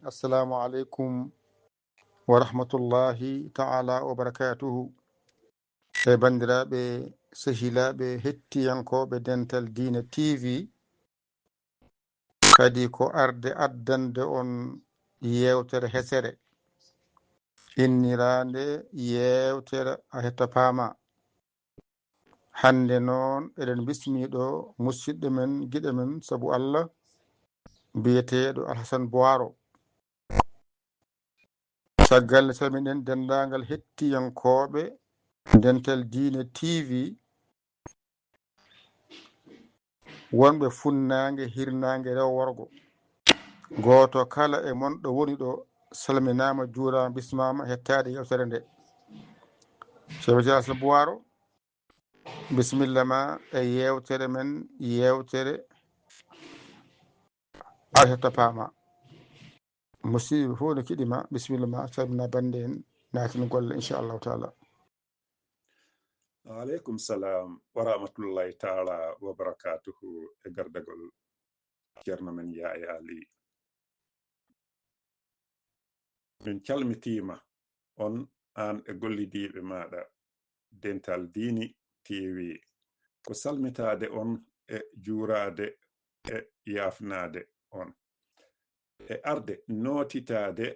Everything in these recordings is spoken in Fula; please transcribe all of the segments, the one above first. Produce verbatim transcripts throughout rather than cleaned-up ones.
Assalamu aleykum wa rahmatullahi ta'ala wa barakatuhu. E banndiraaɓe, sehilaaɓe, hettiyankooɓe Dental Diine T V, kadi ko arde addande on yeewtere hesere, inniraande yeewtere A Hetta Paama. Hannde noon, eɗen bismii ɗo musidɗo men, giɗo men, sabu Allah, biyeteeɗo Alhasan Boiro. Caggal nde salminen denndaangal hettiyankooɓe Dental Diine T V, wonɓe funnaange, hirnaange, rewo worgo. Gooto kala e mon ɗo woni ɗo, salminaama, juuraama, bismaama hettaade yeewtere nde. Ceerno Alhasan Boiro, bisimilla ma e yeewtere men, yeewtere A Hetta Paama. Musiɗɗo fof ne kiɗi ma, bisimilla ma, salmina bannde en, naatin golle, inchallahu taala. Aleykum salam wa rahmatullahi taala wa barakatuhu. E gardagol Ceerno men Yaya Ali, min calmitiima on, aan e gollidiiɓe maaɗa Dental Diine T V. Ko salmitaade on e juuraade e yaafnaade on, e arde nootitaade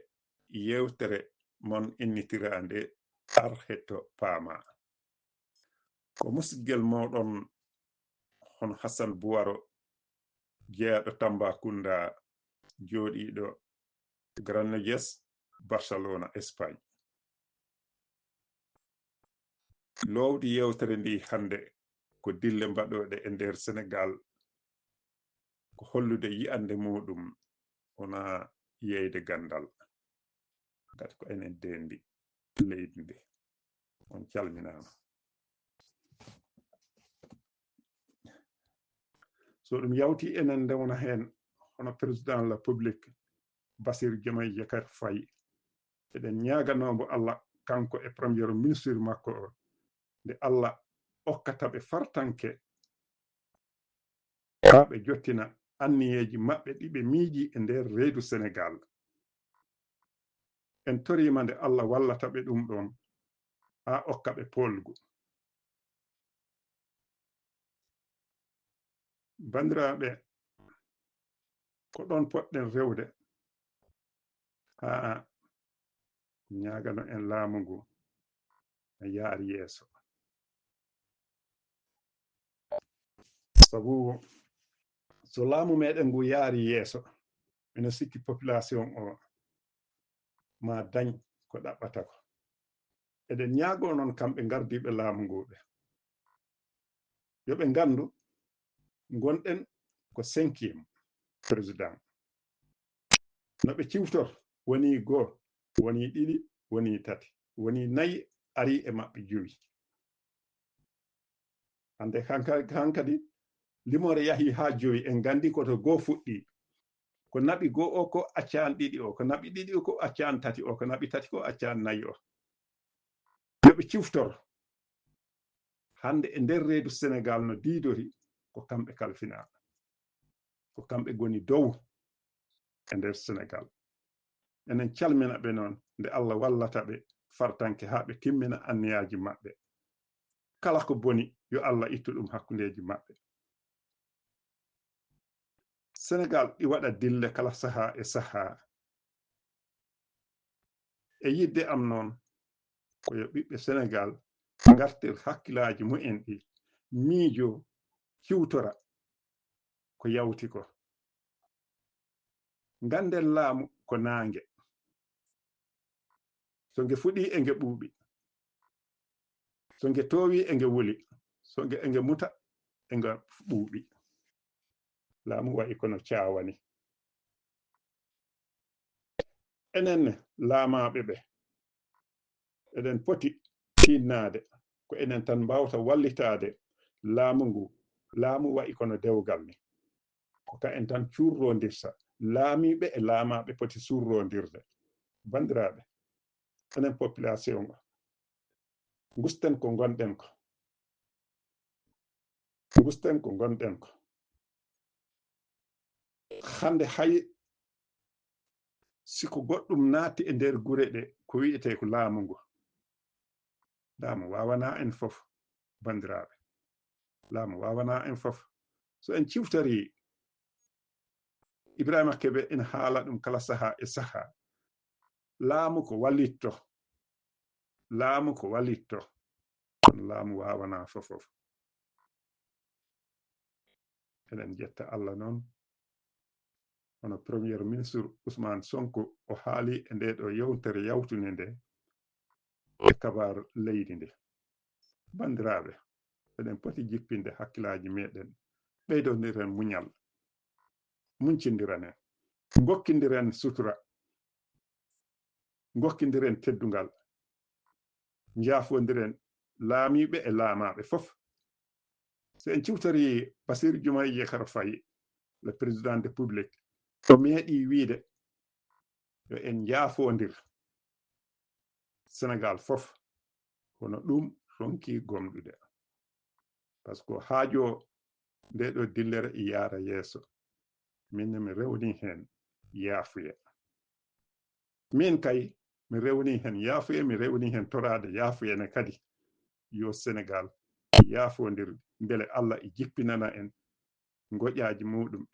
yeewtere mon innitiraande A Hetta Paama. Ko musidgel mooɗon, hono Hassan Boiro, jeyaaɗo Tambacounda, jooɗiiɗo Granollers, Barcelona, Espagne. Loowdi yeewtere ndi hannde ko dille mbaɗooɗe e nder Senegal, ko hollude yi'annde muuɗum, wonaa yeeyde ganndal. Ngati ko enen deendi leydi ndi. On calminaama. So ɗum yawti, enen ndewna heen hono Président de la République, Bassirou Diomaye Diakhar Faye. Eɗen ñaaganoo mbo Allah, kanko e Premier Ministre makko o, nde Allah okkata ɓe fartanke haa ɓe jottina anniyeeji maɓɓe ɗi ɓe miiji e nder reedu Senegal. En toriima nde Allah wallata ɓe ɗum ɗoon, haa okka ɓe poolgu. Banndiraaɓe, ko ɗoon potɗen rewde haa ñaagano en laamu ngu yaar yeeso. Sabu so laamu meɗen ngu yaari yeeso, ina sikki population o ma dañ ko ɗaɓɓata ko. Eɗen ñaagoo noon kamɓe gardiiɓe laamu ngu ɓe, yo ɓe nganndu ngonɗen ko cinquième président. No ɓe ciwtor, wonii goo, wonii ɗiɗi, wonii tati, wonii nayi, arii e maɓɓe jowi. Hannde hanka-, hankadi limoore yahii haa jowi, en nganndi ko to goo fuɗɗii. Ko naɓi goo o ko accaan ɗiɗi o, ko naɓi ɗiɗi o ko accaan tati o, ko naɓi tati ko accaan nayi o. Yo ɓe ciftor. Hannde e nder reedu Senegal no diidori ko kamɓe kalfinaa. Ko kamɓe ngoni dow e nder Senegal. Enen calmina ɓe noon nde Allah wallata ɓe fartanke haa ɓe timmina anniyaaji maɓɓe. Kala ko boni, yo Allah ittu ɗum hakkundeeji maɓɓe. Senegal ɗi waɗa dille kala sahaa e sahaa. E yiɗde am noon, ko yo ɓiɓɓe Senegal ngartir hakkillaaji mumen ɗi, miijoo, ciwtora ko yawti ko. Ngannden laamu ko naange. So nge fuɗii e nge ɓuuɓi. So nge toowii e nge wuli. So nge, e nge muta e nge ɓuuɓi. Laamu wayi kono caawa ni. Enen ne laamaaɓe ɓe, eɗen poti tinnaade ko enen tan mbaawta wallitaade laamu ngu. Laamu wayi kono dewgal ni. Ko ka en tan cuurrondirta. Laamiiɓe e laamaaɓe poti suurrondirde. Banndiraaɓe, enen population o, ngusten ko ngonɗen ko. Ngusten ko ngonɗen ko. Hannde hay Si ko goɗɗum naati e nder gure ɗe, ko wi'etee ko laamu ngu. Laamu waawanaa en fof, banndiraaɓe. Laamu waawanaa en fof. So en ciwtarii, Ibrahima Kebe ina haala ɗum kala sahaa e sahaa. Laamu ko wallitto. Laamu ko wallitto. Kono laamu waawanaa fof fof. Eɗen njetta Allah noon. Hono Premier Ministre Ousmane Sonko o haali e ndee ɗoo yewtere yawtunde nde e kabaar leydi ndi. Banndiraaɓe, eɗen poti jippinde hakkillaaji meɗen, ɓeydondiren muñal, muñcindiren, ngokkindiren sutura, ngokkindiren teddungal, njaafondiren laamiiɓe e laamaaɓe fof. So en ciwtorii Bassirou Diomaye Diakhar Faye, le président de République, o meeɗii wiide yo en njaafondir Senegal fof, kono ɗum ronki gomɗude. Par ce que haajo nde ɗo dillere e yaara yeeso. Min ne mi rewni heen yaafuya. Min kay, mi rewni heen yaafuya, mi rewni heen toraade yaafuya ne kadi. Yo Senegal yaafondir, mbele Allah e jippinana en ngoƴaaji muɗum,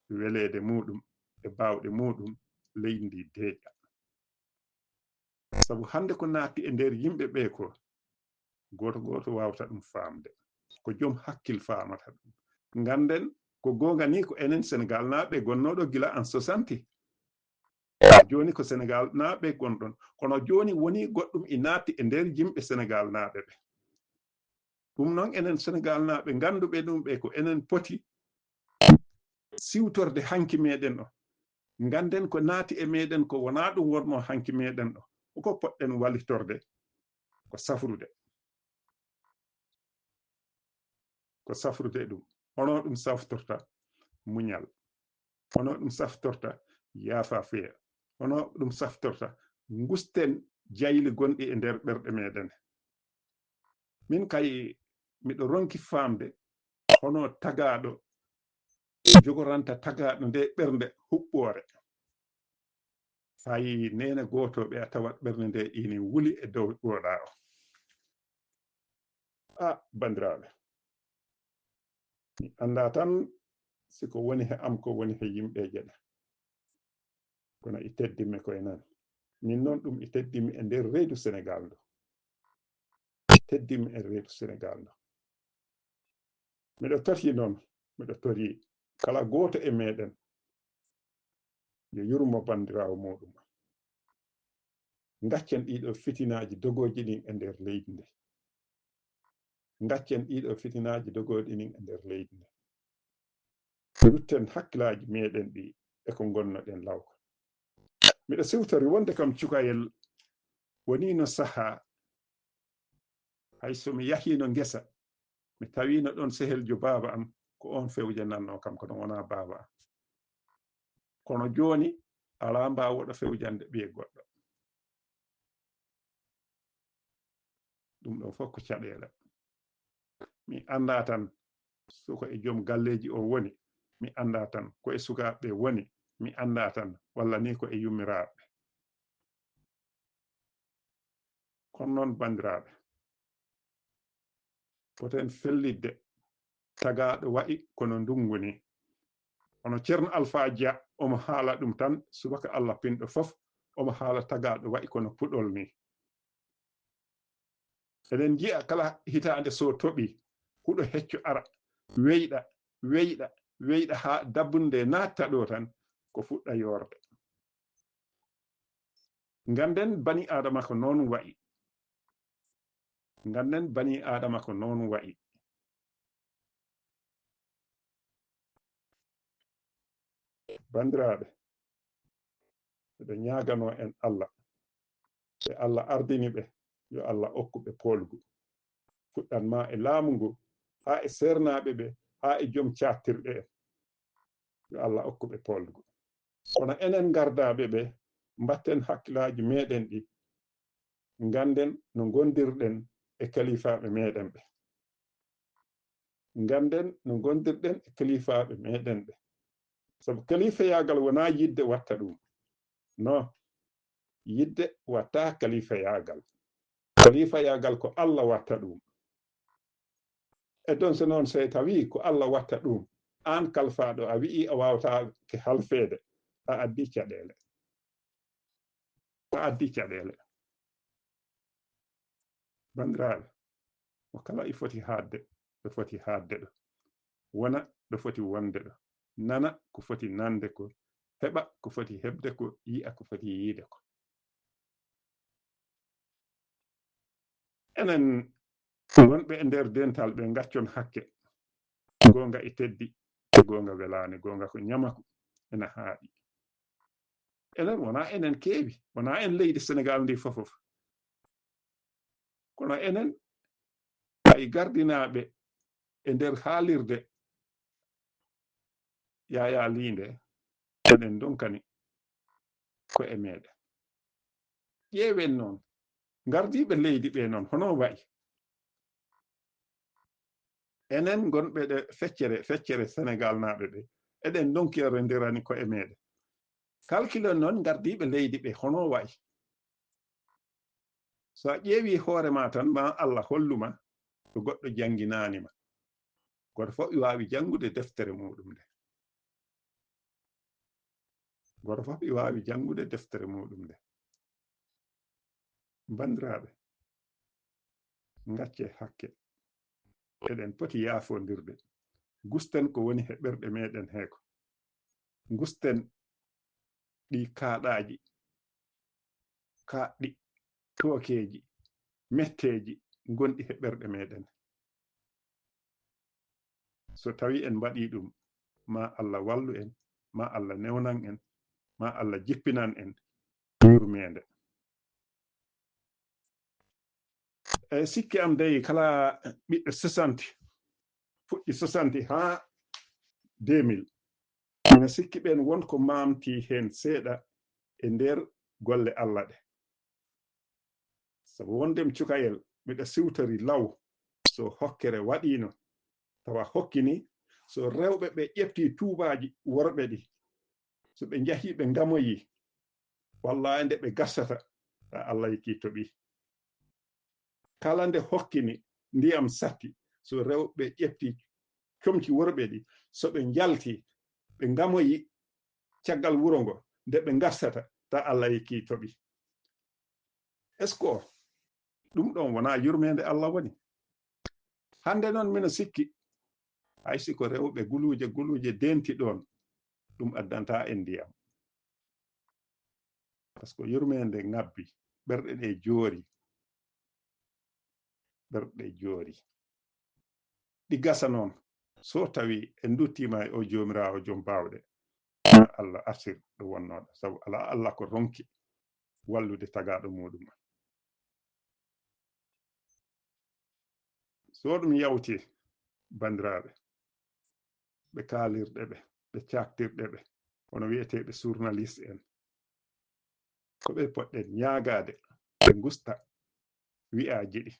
e weleede muɗum, e baawɗe muɗum, leydi ndi deeƴa. Sabu hannde ko naatti e nder yimɓe ɓe ko, gooto gooto waawta ɗum faamde. Ko joom hakkil faamata ɗum. Ngannden ko goonga ni ko enen Senegal naaɓe gonnooɗo gila en soixante. Jooni ko Senegal naaɓe gonɗon. Kono jooni woni goɗɗum e naatti e nder yimɓe Senegal naaɓe ɓe. Ɗum noon enen Senegal naaɓe ngannduɓe ɗum ɓe ko enen poti siwtorde hanki meɗen o. Ngannden ko naati e meɗen ko wonaa ɗum wonno hanki meɗen o. Ko poɗɗen wallitorde ko safrude. Ko safrude ɗum. Hono ɗum saftorta muñal. Hono ɗum saftorta yaafaafuya. Hono ɗum saftorta ngusten jayli gonɗi e nder ɓerɗe meɗen. Min kay miɗo ronki faamde hono tagaaɗo jogoranta tagaaɗo nde ɓernde huɓɓoore. Faa yii neene gootooɓe a tawat ɓernde nde ina wuli e dow ɗooɗaa o. A, banndiraaɓe, mi anndaa tan si ko woni he am, ko woni he yimɓeeje ɗe. Kono i teddimmi ko e nan. Min noon ɗum i teddimmi e nder reedu Senegal ndo. I teddimmi e reedu Senegal ndo. Miɗo torii noon, miɗo torii kala gooto e meɗen yo yurmo banndiraawo muɗum. Ngaccen ɗiɗo fitinaaji dogooji ɗin e nder leydi ndi. Ngaccen ɗiɗo fitinaaji dogooji ɗin e nder leydi ndi. Rutten hakkillaaji meɗen ɗi e ko ngonnoɗen law ko. Miɗo siwtori wonde kam cukayel woniino sahaa, hay so mi yahiino ngesa, mi tawiino ɗon seheljo baaba am, ko oon fewjanatnoo kam, kono wonaa baaba am. Kono jooni alaa mbaawɗo fewjande ɓiye goɗɗo. Ɗum ɗo fof ko caɗeele. Mi anndaa tan so ko e joom galleeji o woni, mi anndaa tan ko e sukaaɓe woni, mi anndaa tan walla ni ko e yummiraaɓe. Kono noon, banndiraaɓe, poten fellitde tagaaɗo wa'i kono ndunngu ni. Hono Ceerno Alfaa Jah, omo haala ɗum tan, subaka Allah pinɗo fof, omo haala tagaaɗo wa'i kono puɗol ni. Eɗen njiya kala hitaande so toɓi, huɗo hecco ara, weyɗa, weyɗa, weyɗa haa dabbunde nde naatta ɗo tan, ko fuɗɗa yoorde. Ngannden bani Aadama ko noon wa'i. Ngannden bani Aadama ko noon wa'i. Banndiraaɓe, miɗo ñaaganoo en Allah, ɓe Allah ardini ɓe, yo Allah okku ɓe poolgu. Fuɗɗan maa e laamu ngu, haa e seernaaɓe ɓe, haa e joom caattirɗe en. Yo Allah okku ɓe poolgu. Kono enen gardaaɓe ɓe, mbatten hakkillaaji meɗen ɗi, ngannden no ngondirɗen e kaliifaaɓe meɗen ɓe. Ngannden no ngondirɗen e kaliifaaɓe meɗen ɓe. Sabu kaliifayaagal wonaa yiɗde watta ɗum. No, yidde watta kalifayaagal. Kalifayaagal ko Allah watta ɗum. E ɗon, so noon, so tawi ko Allah watta ɗum, aan kalfaaɗo, a wi'i a waawata ke halfeede, a addi caɗeele. A addi caɗeele. Banndiraaɓe, mo kala e foti haadde, ɗo foti haadde ɗo. Wona ɗo foti wonde ɗo. Nana ko foti nande ko. Heɓa ko foti heɓde ko. Yi'a ko foti yiide ko. Enen wonɓe e nder dental ɓe, ngaccon hakke. Goonga e teddi, goonga welaani, goonga ko ñamaku, ena haaɗi. Enen, wona enen keewi, wona en leydi Senegaal ndi fofof. Kono enen, hay gardinaaɓe e nder haalirde Yaya Liinde, enen ndonkani ko e meɗen. Ƴeewen noon, gardiiɓe leydi ɓe noon, hono wayi? Enen ngonɓe ɗe feccere, feccere Senegaal naaɓe ɓe, eɗen ndonkirondirani ko e meɗen. Kalkilen noon gardiiɓe leydi ɓe, hono wayi? So a ƴeewi hoore ma tan, ma Allah hollu ma to goɗɗo jannginaani ma. Gooto fof e waawi janngude deftere muɗum nde. Gooto fof e waawi janngude deftere muɗum nde. Banndiraaɓe, ngacce hakke. Eɗen poti yaafondirde. Gusten ko woni he ɓerɗe meɗen he ko. Gusten ɗi kaaɗaaji, kaaɗɗi, tookeeji, metteeji gonɗi he ɓerɗe meɗen. So tawi en mbaɗi ɗum, ma Allah wallu en, ma Allah newnan en, ma Allah jippinan en yurmeende. E sikke am dey, kala ɓiɓɓe soixante, fuɗɗi soixante haa deux mille, ina sikki ɓeen won ko maamti heen seeɗa e nder golle Allah ɗe. Sabu wondem cukayel, miɗa siwtori law, so hokkere waɗiino, tawa hokkini, so rewɓe ɓe ƴefti tuubaaji worɓe ɗi, so ɓe njahii ɓe ngamoyii, wallaahi nde ɓe garsata, ta Allah yikki toɓi. Kala nde hokkini ndiyam satti, so rewɓe ƴefti comci worɓe ɗi, so ɓe njalti, ɓe ngamoyi caggal wuro ngo, nde ɓe ngarsata, ta Allah yikki toɓi. Est-ce que ɗum ɗon wona yurmeende Allah woni? Hannde noon mino sikki, hay si ko rewɓe guluuje guluuje denti ɗoon, ɗum addanta en ndiyam. Parce que yurmeende ngabbi, ɓerɗe ɗe joori, ɓerɗe joori. Ɗi gasa noon, so tawi en nduttiima e o Joomiraawo Joom Baawɗe, ma Allah artir ɗo wonnooɗo, sabu alaa Allah ko ronki wallude tagaaɗo muuɗum. So ɗum yawti, banndiraaɓe, ɓe kaalirɗe ɓe, ɓe caaktirɗe ɓe, kono wiyeteeɓe journaliste en, ko ɓe poɗɗen ñaagaade, ɓe ngusta wi'aaji ɗi.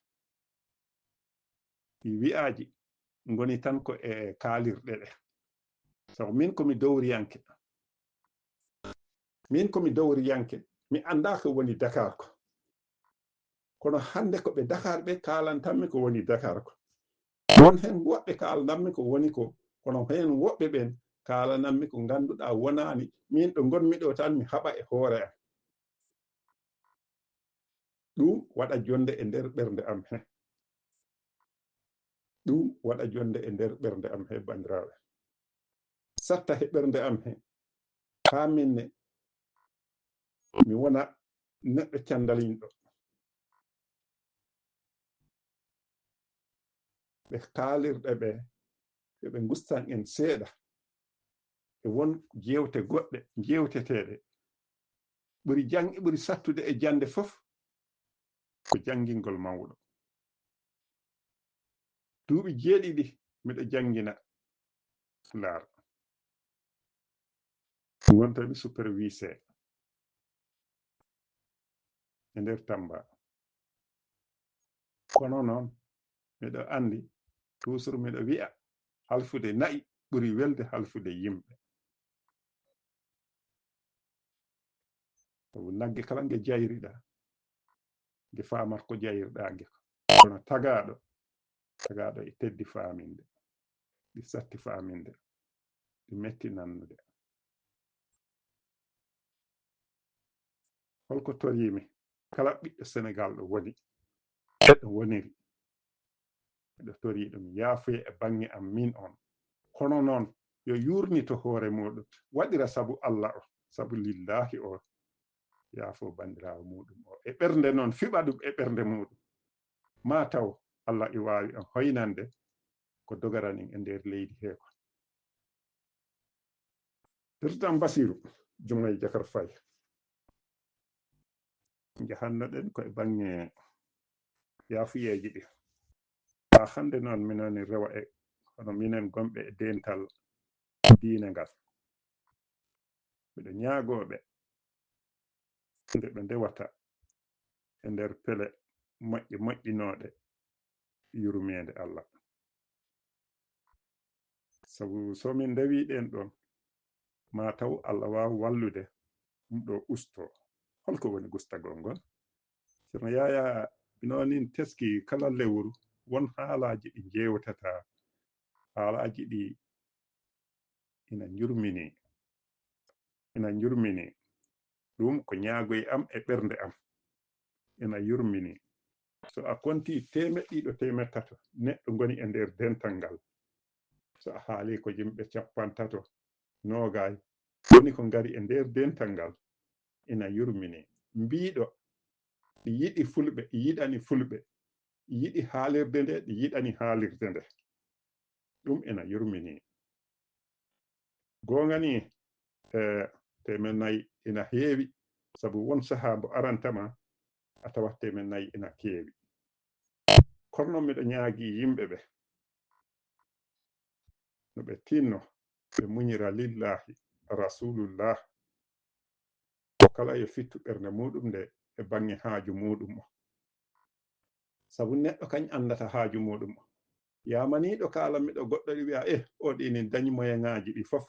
Ɗi wi'aaji ngoni tan ko e kaalirɗe ɗe. Sabu min ko mi dowriyanke. Min ko mi dowriyanke, mi anndaa ko woni Dakar ko. Kono hannde ko ɓe Dakar ɓe kaalantammi ko woni Dakar ko. Won heen woɓɓe kaalanammi ko woni ko, kono heen woɓɓe ɓeen kaalanammi ko ngannduɗaa wonaani. Min ɗo ngonmi ɗo tan mi haɓa e hoore am. Ɗum waɗa jonnde e nder ɓernde am he. Ɗum waɗa jonnde e nder ɓernde am he, banndiraaɓe. Satta he ɓernde am he. Haa min ne, mi wona neɗɗo canndalinɗo. Ɓe kaalirɗe ɓe, yo ɓe ngustan en seeɗa. E won jeewte goɗɗe, jeewteteeɗe. Ɓuri jang-, ɓuri sattude e jannde fof, ko janngingol mawɗo. Duuɓi jeeɗiɗi miɗo janngina Pulaar. Ngontami superviseur e nder Tamba. Kono noon, miɗo anndi, toujours miɗo wi'a, halfude na'i ɓuri welde halfude yimɓe. Sabu nagge kala nge jayriɗa, nge faamat ko jayriɗa nge ko. Kono tagaaɗo, tagaaɗo e teddi faaminde, ɗi satti faaminde, ɗi metti nannude. Holko toriimi kala ɓiɗɗo Senegal ɗo woni, ɗo woniri? Miɗo torii ɗum yaafuye e baŋŋe am min on. Kono noon, yo yuurnito hoore muuɗum, waɗira sabu Alla o, sabu lillaahi o, yaafo banndiraawo muuɗum o. E ɓernde noon, fiɓa ɗum e ɓernde muuɗum. Maa taw Alla e waawi on hoynande ko dogaran en e nder leydi hee kon. Président Bassirou Diomaye Diakhar Faye, njahannoɗen ko e baŋŋe yaafuyeeji ɗi. Haa hannde noon, minen rewa e, hono minen gonɓe e deental diine ngal, miɗo ñaagoo ɓe nde ɓe ndewata e nder pele moƴƴe moƴƴinooɗe yurmeende Alla. Sabu so min ndewii ɗeen ɗoon, maa taw Alla waaw wallude ɗum ɗo ustoo. Holko woni gustagol ngol? Ceerno Yaya, mino nin teski kala lewru, won haalaaji ɗi njeewtata, haalaaji ɗi ina njurmini, ina njurmini. Ɗum ko ñaagoy am e ɓernde am. Ina yurmini. So a konti teemeɗɗe ɗiɗo, teemeɗɗe tato neɗɗo ngoni e nder dental ngal, so a haali ko yimɓe cappantato, noogay, woni ko ngari e nder dental ngal, ina yurmini. Mbiɗo, ɗi yiɗi fulɓe, ɗi yiɗani fulɓe, ɗi yiɗi haalirde nde, ɗi yiɗani haalirde nde. Ɗum ina yurmini. Goonga ni, e, teemen nayi ina heewi, sabu won sahaa mbo arantama, a tawat teemen nayi ina keewi. Kono noon miɗo ñaagi yimɓe ɓe, no ɓe tinno, ɓe muñira lillahi, rasulullah, ko kala yo fittu ɓernde muuɗum nde e baŋŋe haaju muuɗum o. Sabu neɗɗo kañ anndata haaju muuɗum o. Yamaniiɗo kaala miɗo goɗɗo ɗi wiya, eh, o ɗi ni dañi moyeŋaaji ɗi fof.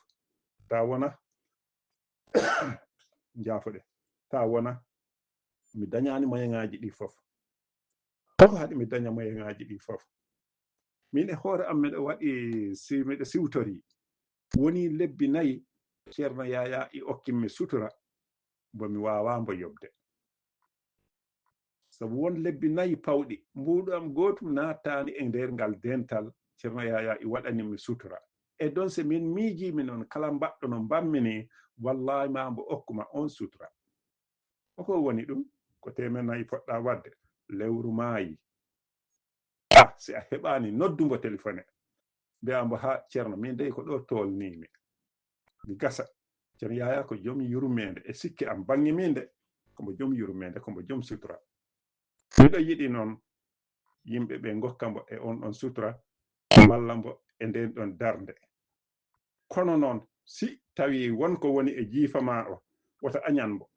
Ta wona, njaafoɗe. Ta wona, mi dañaani moyeŋaaji ɗi fof. Taw haɗi mi daña moyeŋaaji ɗi fof. Min e hoore am miɗo waɗi, si miɗo siwtori. Woni lebbi nayi, Ceerno Yaya i okkimmi sutura, mbo mi waawaa mbo yoɓde. Sabu won lebbi nayi pawɗi, mbuuɗu am gootum naataani e nder ngal dental, Ceerno Yaya i waɗani mi sutura. E ɗon se min miijiimi noon, kala mbaɗɗo no mbaɗmi ni, wallahi ma mbo okkuma on sutura. Ko ko woni ɗum? Ko teemen nayi poɗɗa waɗde. Lewru maayi. Ah, si a heɓaani, noddu mbo telefone. Mbiya mbo, ha, Ceerno, min dey ko ɗo toolniimi. Mi gasa. Ceerno Yaya ko joom yurmeende e sikke am, baŋŋe min de, ko mbo joom yurmeende, ko mbo joom sutura. Miɗo yiɗi noon yimɓe ɓe ngokka mbo e on ɗon sutura, mballa mbo e nden ɗon darnde. Kono noon, si tawi won ko woni e jiifa ma o, wota añan mbo.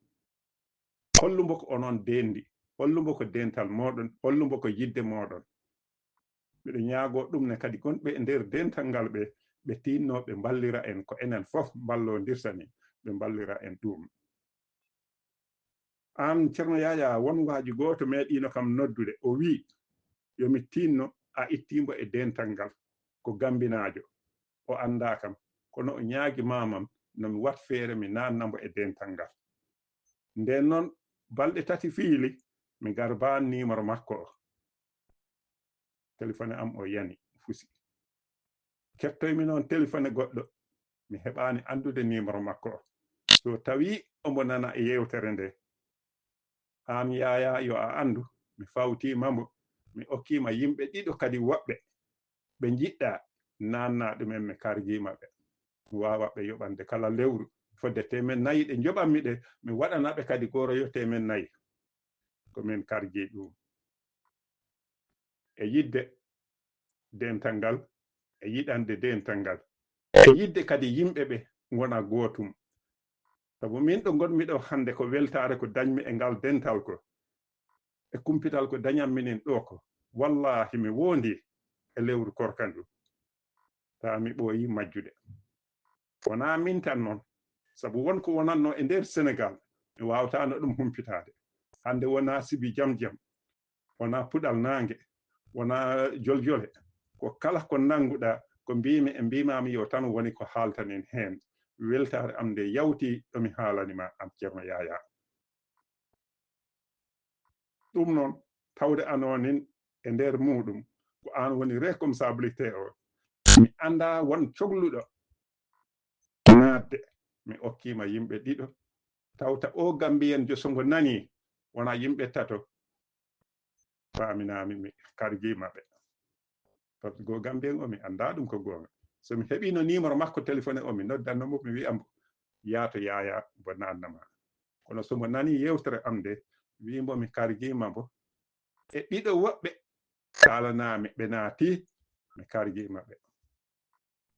Hollu mbo ko onon deendi, hollu mbo ko dental mooɗon, hollu mbo ko yidde mooɗon. Miɗo ñaagoo ɗum ne kadi gonɓe e nder dental ngal ɓe, ɓe tiinno ɓe mballira en ko enen fof mballondirta ni, ɓe mballira en ɗum. Aan Ceerno Yaya, won waaju gooto meeɗiino kam noddude, o wii, yo mi tiinno a ittii mbo e dental ngal, ko Gambinaajo, o anndaa kam, kono o ñaagi mamam no mi waɗ feere mi naanna mbo e dental ngal. Nden noon, balɗe tati fiili, mi garbaan nimoro makko o. Telefone am o yani, fusi. Kettoymi noon telefone goɗɗo, mi heɓaani anndude nimoro makko o. So tawii omo nana e yeewtere nde, aan Yaya yo a anndu, mi fawtiima mbo, mi okkiima yimɓe ɗiɗo kadi woɓɓe, ɓe njiɗɗa naanna ɗumen, mi kargiima ɓe. Mi waawa ɓe yoɓande kala lewru fodde teemen nayi ɗe njoɓanmi ɗe, mi waɗana ɓe kadi goroyo teemen nayi. Ko min kargi ɗum. E yidde dental ngal, e yiɗande dental ngal, e yidde kadi yimɓe ɓe ngona gootum. Sabu min ɗo ngonmi ɗo hannde ko weltaare ko dañmi e ngal dental ko, e kumpital ko dañanmi nin ɗo ko. Wallahi mi wondi e lewru korka ndu. Taa mi ɓooyi majjude. Wonaa min tan noon, sabu won ko wonatnoo e nder Senegal, Mi waawtaano ɗum humpitaade. Hannde wonaa sibi jam jam, wonaa puɗal naange, wonaa joljole. Ko kala ko nannguɗaa, ko mbiimi e mbiimaami yo tan woni ko haaltanen heen. Weltaare am nde yawti ɗo mi haalani ma aan Ceerno Yaayaa. Ɗum noon, tawde a noonin e nder muuɗum, ko aan woni responsabilité o. Mi anndaa won cogluɗo naatde. Mi okkiima yimɓe ɗiɗo. Tawta o Gambiyenjo so ngo nanii, wona yimɓe tato. Paaminaami, mi kargiima ɓe. Par ce que goo Gambiyen o, mi anndaa ɗum ko goonga. So mi heɓiino numéro makko téléphone o, mi noddanno mo, mi wi'a mbo, "Yaa to Yaayaa, mbo naatna ma." Kono so mbo nanii yeewtere am nde, wii mbo mi kargiima mbo. E ɗiɗo woɓɓe kaalanaami, ɓe naati, mi kargiima ɓe.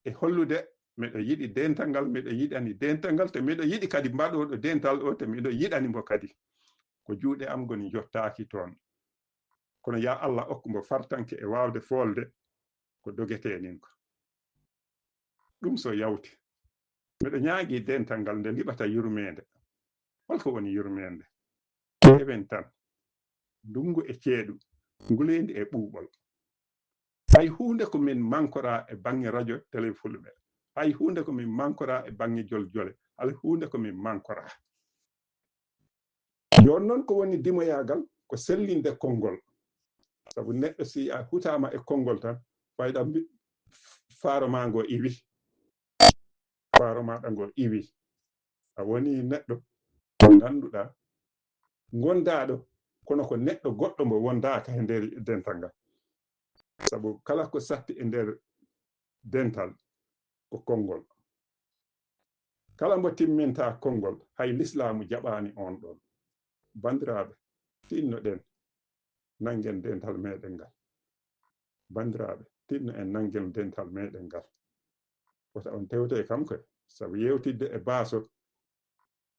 E hollude miɗo yiɗi dental ngal, miɗo yiɗani dental ngal, te miɗo yiɗi kadi mbaɗooɗo dental o, te miɗo yiɗani mbo kadi. Ko juuɗe am ngoni, njottaaki toon. Kono yaa Allah okku mbo fartanke e waawde foolde ko dogetee nin ko. Ɗum so yawti, miɗo ñaagii dental ngal nde liɓata yurmeende. Holko woni yurmeende? Kewen tan, ndunngu e ceeɗu, nguleendi e ɓuuɓol. Hay huunde ko min mankoraa e baŋŋe rajo tele fulɓe. Hay huunde ko min mankoraa e baŋŋe joljole. Hay huunde ko min mankoraa. Jooni noon ko woni dimoyaagal ko sellinde konngol. Sabu neɗɗo si a hutaama e konngol tan, fayda mbi-, faaro maa ngo iwi. Faaro maaɗa ngo iwi. A woni neɗɗo mo ngannduɗaa, ngondaaɗo, kono ko neɗɗo goɗɗo mbo wondaaka e nder dental ngal. Sabu kala ko satti e nder dental ko konngol. Kala mbo timminta konngol, hay lislaamu jaɓaani on ɗon. Banndiraaɓe, tinnoɗen, nanngen dental meɗen ngal. Banndiraaɓe, tinno en nanngen dental meɗen ngal. Wota on tewte e kam koy, sabu yewtidde e baaso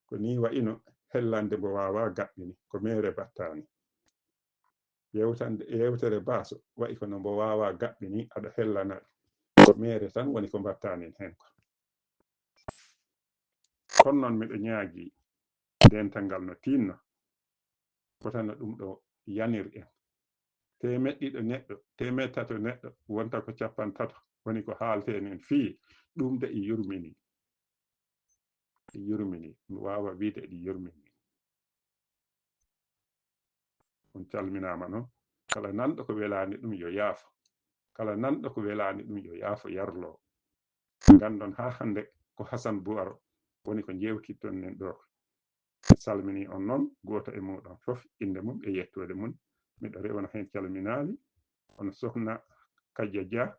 ko ni wa'ino hellande mbo waawaa gaɓɓini, ko meere battaani. Yewtande, yewtere baaso wa'i kono mbo waawaa gaɓɓini, aɗa hellana ɗum. Ko meere tan woni ko mbattaanin heen ko. Kono noon miɗo ñaagii dental ngal no tinno, fotano ɗum ɗo yanir en. Teemeɗɗe ɗiɗo neɗɗo, teemeɗɗe tato neɗɗo, wonta ko cappanɗe tato woni ko haaltee nen fii ɗum de e yurmini. E yurmini, mi waawa wiide eɗi yurmini. On calminaama noon. Kala nanɗo ko welaani ɗum yo yaafo. Kala nanɗo ko welaani ɗum yo yaafo yarlo. Nganndon haa hannde ko Hasan Buwaro woni ko njeewtitton nen ɗo. Salmini on noon, gooto e muuɗon fof innde mum e yettoode mum. Miɗo rewana heen calminaali, hono Sokhna Kajja Dia,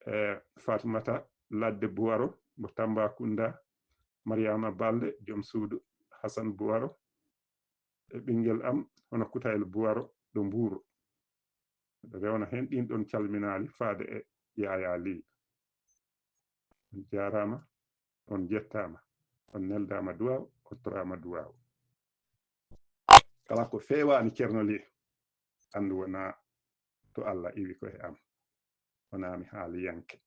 e Fatmata Ladde Buwaro mo Tambacounda, Mariama Balde, joom suudu Hasan Buwaro, e ɓinngel am hono Kutayel Buwaro ɗo Mbuur. Miɗo rewana heen ɗin ɗon calminaali faade e Yaya Ly. On jaaraama, on njettaama, on neldaama duwaaw, on toraama duwaaw. Kala ko feewaani Ceerno Ly, anndu wonaa to Allah iwi ko e am. Wonaa mi haaliyanke.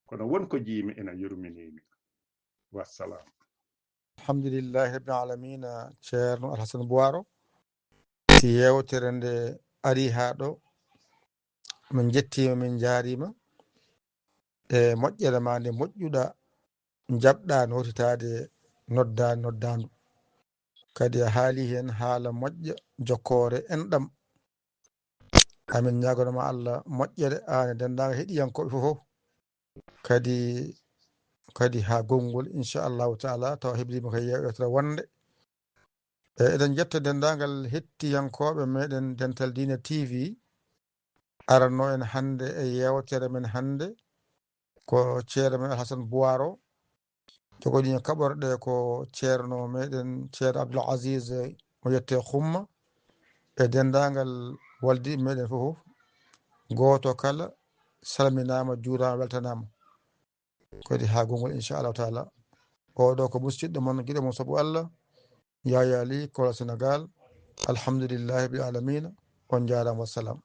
Kono won ko jiimi ena yurminii mi. Wassalam. Alhamdulillahi Rabbil Alamina, Ceerno Alhasan Buwaro. Si yewtere nde ari haa ɗo, min njettiima, min njaariima. E moƴƴere ma nde moƴƴuɗa, njaɓɗa notitaade nodda-, noddaandu. Kadi a haali heen haala moƴƴa, jokkoore enɗam. Amin ñaagono ma Allah moƴƴere, aan e denndaangal heɗiyankooɓe fof fof. Kadi, kadi haa gonngol, inchallahu taala, tawa heblima ko yeewtere wonde. E, eɗen njetta denndaangal hettiyankooɓe meɗen Dental Diine T V, aranno en hannde e yeewtere men hannde, ko ceerno men Alhasan Buwaro. Jogoɗiino kaɓorɗe ko ceerno meɗen, ceerno Abdoul Aziz mo yette Xumma, e denndaangal waldiiɓe meɗen fof. Gooto kala salminaama, juuraama, weltanaama. Kadi haa gonngol, inchallahu taala. Oɗo ko musidɗo mon, giɗo mon sabu Allah, Yaya Ly, Kola Senegal. Alhamdulillahi Rabbil Alamina. On njaaraama, wassalam.